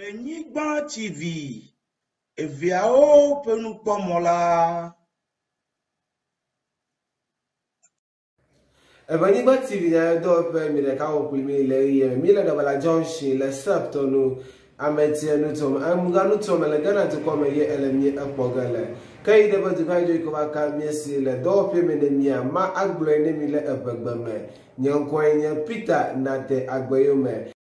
Eʋenyigba TV, eveawo ƒe nukpɔmɔ la. Eʋenyigba TV nyanyuidɔwɔƒe mi ɖeka wɔ kpli mi le ɣeyiɣi me. Mi le Ɖabala Junction le Sep tɔ nu Ametia nutome, Amuga nutome le Ghana dukɔ me ye ele mi ekpɔ ge le. Ke yi ɖe be dukɔ aɖe yi ke va ka mía si le dɔwɔƒe me ne mia ma agblɔe ne mi le eʋegbe me. Nye ŋkɔe nye Peter Nate Agbeyome.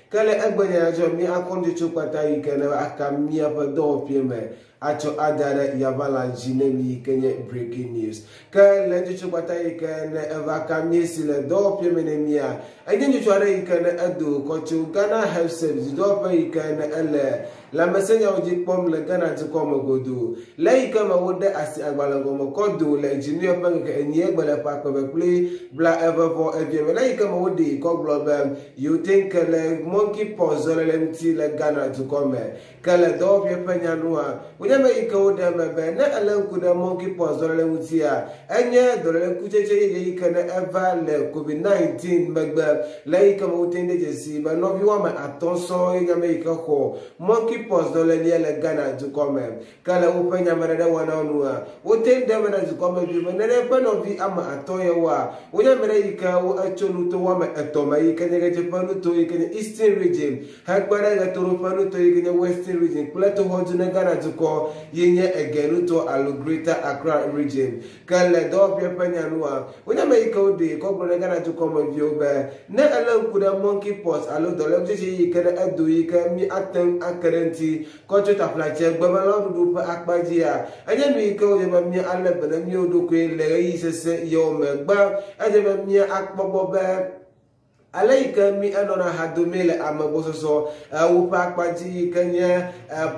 Ke le egbenya dzɔ mí akɔ nutsotso kpata yi ke ne aka míaƒe dɔwɔƒea me atsɔ ada ɖe yaʋala dzi ne mi yi ke nye breaking news. Ke le nutsotso kpata yi ke ne eva ka mí si le dɔwɔƒea me ne mía, enye nutsotso aɖe yi ke ne edo kɔ tso Ghana Health Service dɔwɔƒe yi ke ne ele lãmesẽnyawo dzi kpɔm le Ghana dukɔ me godoo. Le eyi ke me wode asi agbalẽ gɔme kɔ do le dzinuye ƒe ŋkeke enyie gbe le ƒe akpe eve kple 22 me. Le eyi ke me woɖee kɔ gblɔ be yewote ŋu ke le monkeypox dɔléle ŋuti le Ghana dukɔ me. Ke le dɔwɔƒea ƒe nya nua, wonye ame yi ke woɖe eme be ne èlé ŋku ɖe monkeypox dɔléle ŋutia, enye dɔléle kutsetse yeye yi ke ne eva le COVID-19 megbe. Le eyi ke me wote ŋu de dzesii be nɔvi woame atɔ̃ sɔŋ ye nye ame yi ke xɔ monkeypox dɔlélea le Ghana dukɔ me. Ke le woƒe nyameɖeɖe wɔnawo nua, wote ŋu ɖe eme na dukɔmeviwo be ne ɖe ƒe nɔvi ame atɔ̃ yewoa, wonye ame ɖe yi ke wo etso nuto woame etɔ̃ me yi ke nye ɣedzeƒe nuto yi ke nye Eastern Region hekpe ɖe ɣetoɖoƒe nuto yi ke nye Western Region kple toxɔdu ne Ghana dukɔ yi nye Ege nuto alo Greater Accra Region. Ke le dɔwɔƒea ƒe nya nua, wonye ame yi ke woɖee kɔ gblɔ ne Ghana dukɔmeviwo be ne elé ŋku ɖe monkeypox alo dɔlékutsetse yi ke ne edo yi ke mí ate ŋu ake ɖe eŋuti kɔ tso taflatse gbemelãɖuɖu ƒe akpa dzia, enye nu yi ke wòdze be mía alé be ne míwo ɖokui le ɣeyiɣi sesẽ yewo me. Gbã, edze be mía akpɔ gbɔ be ale yi ke mí enɔna ha domee le ame gbɔsɔsɔ wo ƒe akpa dzi yi ke nye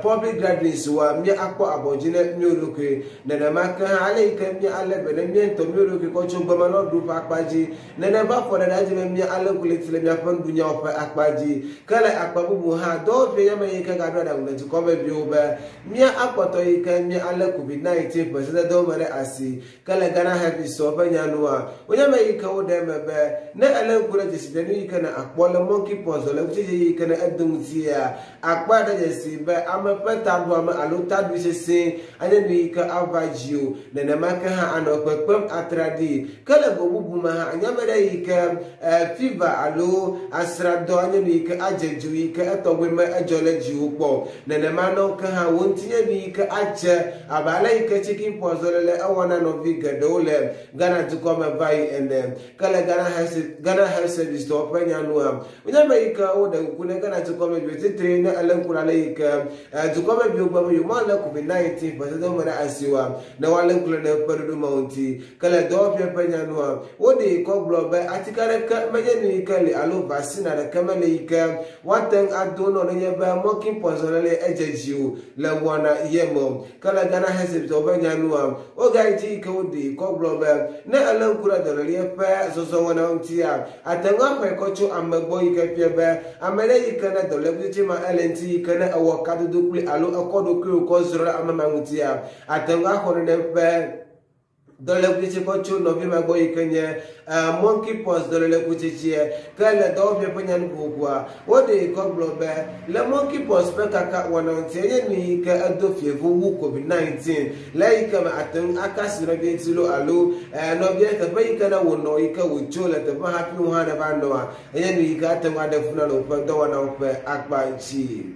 public gatherings woa, mía akpɔ abɔ dzi ne míwo ɖokui. Nenema ke hã ale yi ke mía alé be ne mía ŋutɔ míwo ɖokui kɔ tso gbemelãɖuɖu ƒe akpa dzi. Nenem ƒe afɔɖeɖe edze be mía alé ŋku leti le míaƒe nuɖunyawo ƒe akpa dzi. Ke le akpa bubu hã, dɔwɔƒee nye ame yi ke gaɖo aɖaŋu le dukɔmeviwo be mía akpɔtɔ yi ke mía alé COVID-19 ƒe sededewo me ɖe asi. Ke le Ghana Health Isɔ ƒe nya nua, wonye ame yi ke woɖe eme be ne èlé ŋku ɖe dzesidenu yi ke ne àkpɔ le monkeypox dɔlékutsetse yi ke ne edo ŋutia, Akpɔe ɖe dzesi be ame ƒe taɖuame alo taɖui sesẽ anye nu yi ke ava dziwò, nenema ke hã ànɔ kpekpem atraɖii. Ke le go bubu me hã, anye ame ɖe yi ke fever alo asrãdɔ anye nu yi ke adze dziwò yi ke etɔgbi me edzɔ ɖe dziwò kpɔ o. Nenema nɔ ke hã wò ŋuti nye nu yi ke adze abe ale yi ke chicken pox dɔléle ewɔ na nɔvi geɖewo le Ghana dukɔ me va yi ene. Ke le Ghana Health, Ghana Health Service tɔwo ƒe nya nua, wonye ame yi ke woɖe kuku ne Ghana dukɔmeviwo titre ne elé ŋku ɖe ale yi ke dukɔmeviwo gbe be yewomalé COVID-19 ƒe sedewo me ɖe asi oa, ne woalé ŋku ɖe ƒe ɖoɖo mawo ŋuti. Ke le dɔwɔƒea ƒe nya nua, woɖee kɔ gblɔ be atike aɖeke menye nu yi ke li alo vaccine aɖeke meli yi ke woate ŋu ado nɔ nenye be monkeypox dɔlélee edze dziwò le wɔna ye me o. Ke le Ghana Health Service ƒe nya nua, wogayi dzi yi ke woɖee kɔ gblɔ be ne èlé ŋku ɖe dɔléleɛ ƒe zɔzɔwɔna ŋutia, àte ŋu axɔe kɔ tso ame gbɔ yi ke fia be ame ɖe yi ke ne dɔlékutsetse ma ele ŋuti yi ke ne èwɔ kadodo kpli alo èkɔ ɖokuiwò kɔ zrɔ̃ ɖe ame ma ŋutia, àte ŋu axɔ nenem ƒe dɔlékutsetse kɔ tso nɔvi ma gbɔ yi ke nye monkeypox dɔlékutsetsea. Ke le dɔwɔƒea ƒe nyanuƒoƒoa, woɖee kɔ gblɔ be le monkeypox ƒe kaka wɔna ŋuti enye nu yi ke edo fievo wu COVID-19 le eyi ke me ate ŋu aka asi nɔvia ŋuti loo alo nɔvia teƒe yi ke ne wònɔ yi ke wòtso le teƒe hafi wò hã neva nɔa, enye nu yi ke ate ŋu aɖe fu na le woƒe dɔwɔnawo ƒe akpa dzi.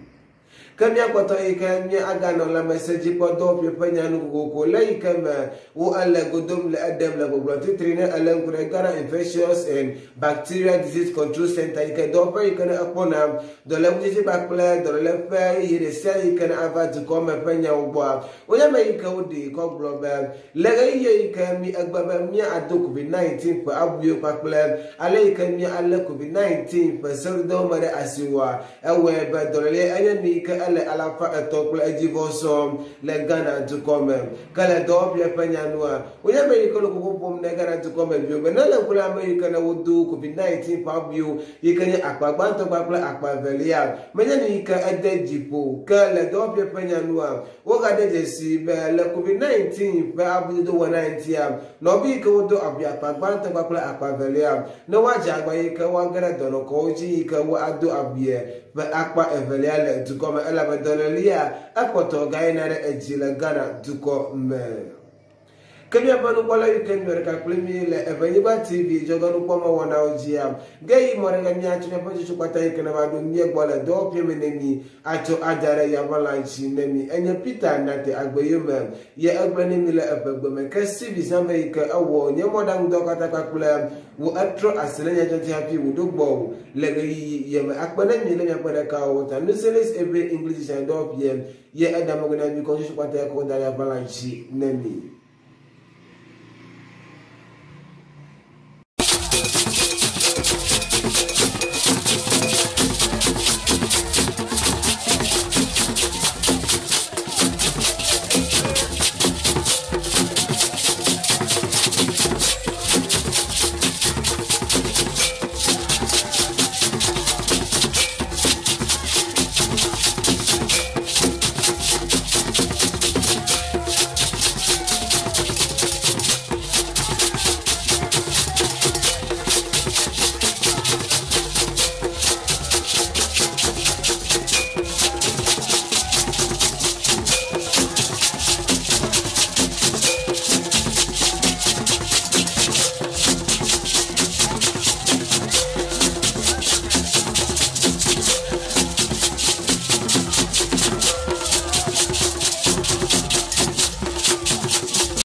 Ke míakpɔtɔ yi ke míaganɔ lãmesẽdzikpɔdɔwɔƒe ƒe nya nu kokoko le yi ke me wo ele go dom le eɖem le gbɔgblɔ titri ne ele ŋku ɖe Ghana Infectious and Bacterial Disease Control Centre yi ke dɔwɔƒe yi ke ne ekpɔna dɔlékutsetse kpakple dɔléle ƒe yeye ɖe sia yi ke ne ava dukɔ me ƒe nyawo gbɔa. Wonye ame yi ke woɖee kɔ gblɔ be le ɣeyiɣi yi ke mí egbe be mía ado COVID-19 ƒe abuiwo kpakple ale yi ke mía alé COVID-19 ƒe seɖoɖewo me ɖe asi woa, Ewɔe be dɔléle enye nu yi ke ele 300 kple edzivɔ sɔŋ le Ghana dukɔ me. Ke le dɔwɔƒea ƒe nya nua, wonye ame yi ke le kuku ƒom ne Ghana dukɔ me viwo be ne le ŋku le ame yi ke ne wodo COVID-19 ƒe abiwo yi ke nye akpa gbãtɔ kpakple akpa evelia, menye nu yi ke ede dzi ƒo o. Ke le dɔwɔƒea ƒe nya nua, wogade dzesi be le COVID-19 ƒe abidodo wɔna ŋutia, nɔvi yi ke wodo abi akpa gbãtɔ kpakple akpa evelia, ne woadze agba yi ke woage ɖe dɔnɔkɔwo dzi yi ke woado abie ƒe akpa evelia le dukɔ me elabe dɔlélia ekpɔtɔ gayina ɖe edzi le Ghana dukɔ me. Ke míaƒe nukpɔla yi ke nɔ ɖeka kpli mí le Evenyigba TV dzɔgɔnukpɔmɔwɔnawo dzia, ge yi mɔ ɖe míatsɔ míaƒe tsotso kpata yi ke ne va ɖo mía gbɔ le dɔwɔƒea me ne mí atsɔ ada ɖe yaʋalã dzi ne mí. Enye Peter Nate Agbeyome ye egblɔ ne mí le eƒe gbe me. Ke Steve Zambe yi ke ewɔ nye mɔɖaŋudɔ katã kpakple wò etrɔ asi le nyadzɔdzi hafi wòɖo gbɔwò le ɣeyiɣi ye me. Akpe ne mí le míaƒe ɖekawo ta. Nuselis ebe English dɔwɔƒea ye eɖe megbe na mí kɔ tsotso kpata yi ke woda ɖe yaʋalã dzi ne mí.